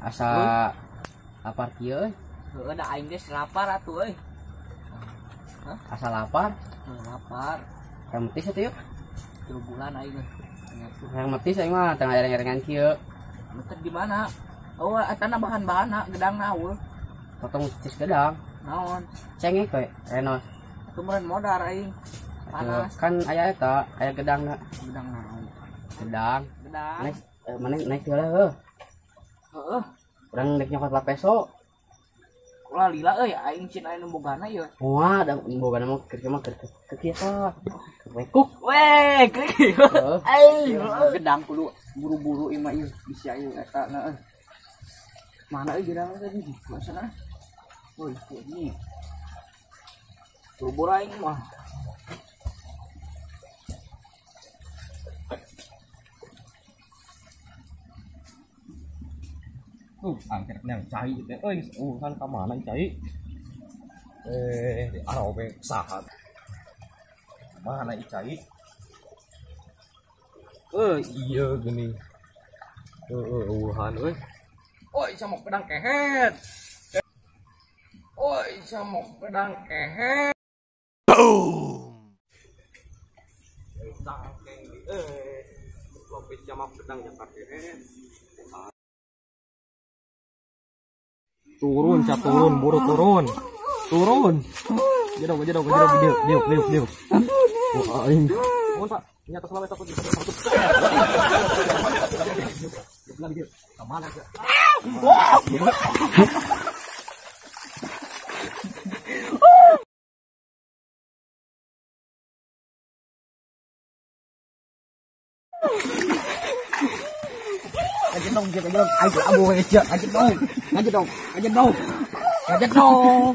Asa lapar kieu euy. Heueuh da aing geus lapar atuh euy. Asa lapar? Lapar. Hayang metis atuh yuk. 3 bulan aing geus. Hayang metis aing mah tengah ereng-erengan kieu. Metet di mana? Oh, etana bahan-bahanna gedangna eueuh. Potong tis gedang. Naon? Cengek we, renos. Atuh meureun modar aing. Panas. Kan aya eta, aya gedangna. Gedang naon? Gedang. Gedang. Naik maneh naik heula heuh. Heeh. Urang rek nyokot lapeso. Ulah lila euy, aing cin aya nu bogana ieu. Wah, da bogana mah keur mah keur keur kieu tah. Wekuk. Weh, krik. Heeh. Ai, gedang kudu buru-buru ieu mah ieu bisa ieu eta na euy. Mana euy gedang tadi? Masana. Woi, ini. Buru-buru aing mah. Angker yang cai teh euy, urusan ka mana cai? Di arobe saha? Mana cai? Iya gini. Urusan euy. Oi, sama pedang kehet. Oi, sama pedang kehet. Boom. Cangkeng lopis sama pedang yang kehet. Turun, cap turun, buru turun. Turun. Jedog, jedog, jedog, diuk, diuk, diuk, diuk. Wah, aing. Mohon, Pak. Nyata selawe takut. Lagi, kemana sih? Ngajet dong, ngajet dong, ayo abu aja, ngajet dong, ngajet dong, ngajet dong, ngajet dong,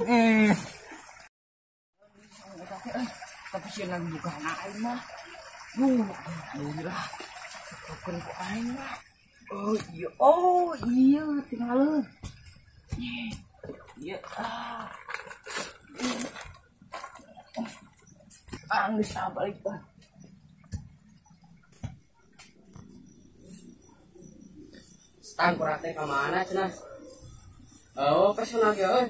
Tapi sih lagi buka aing mah, alhamdulillah, bukan ku aing mah. Oh iya, tinggal iya, geus balik ah. Stang kurang teh ka mana cenah? Oh, personal ge euy.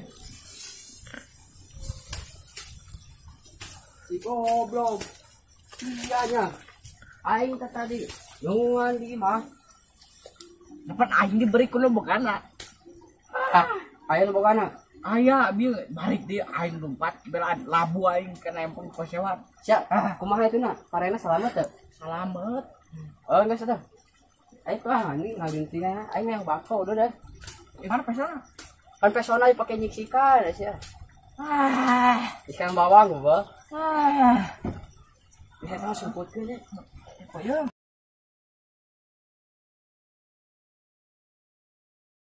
Si goblok. Iya nya. Aing teh tadi nungan di imah. Dapat aing diberi ku nu bogana. Ah, aya nu bogana? Aya, bieu balik di aing lompat belaan labu aing kena empung kosewat. Sia, kumaha itu na? Parena selamat teu? Selamat. Oh, geus atuh. Ayo lah, ini ngalintinya, aing yang bako udah deh. Mana pesona? Kan pesona dipakai nyiksikan, sih. Ah, ikan bawang gua. Ah, bisa sama sumputkeun ya. Koyong.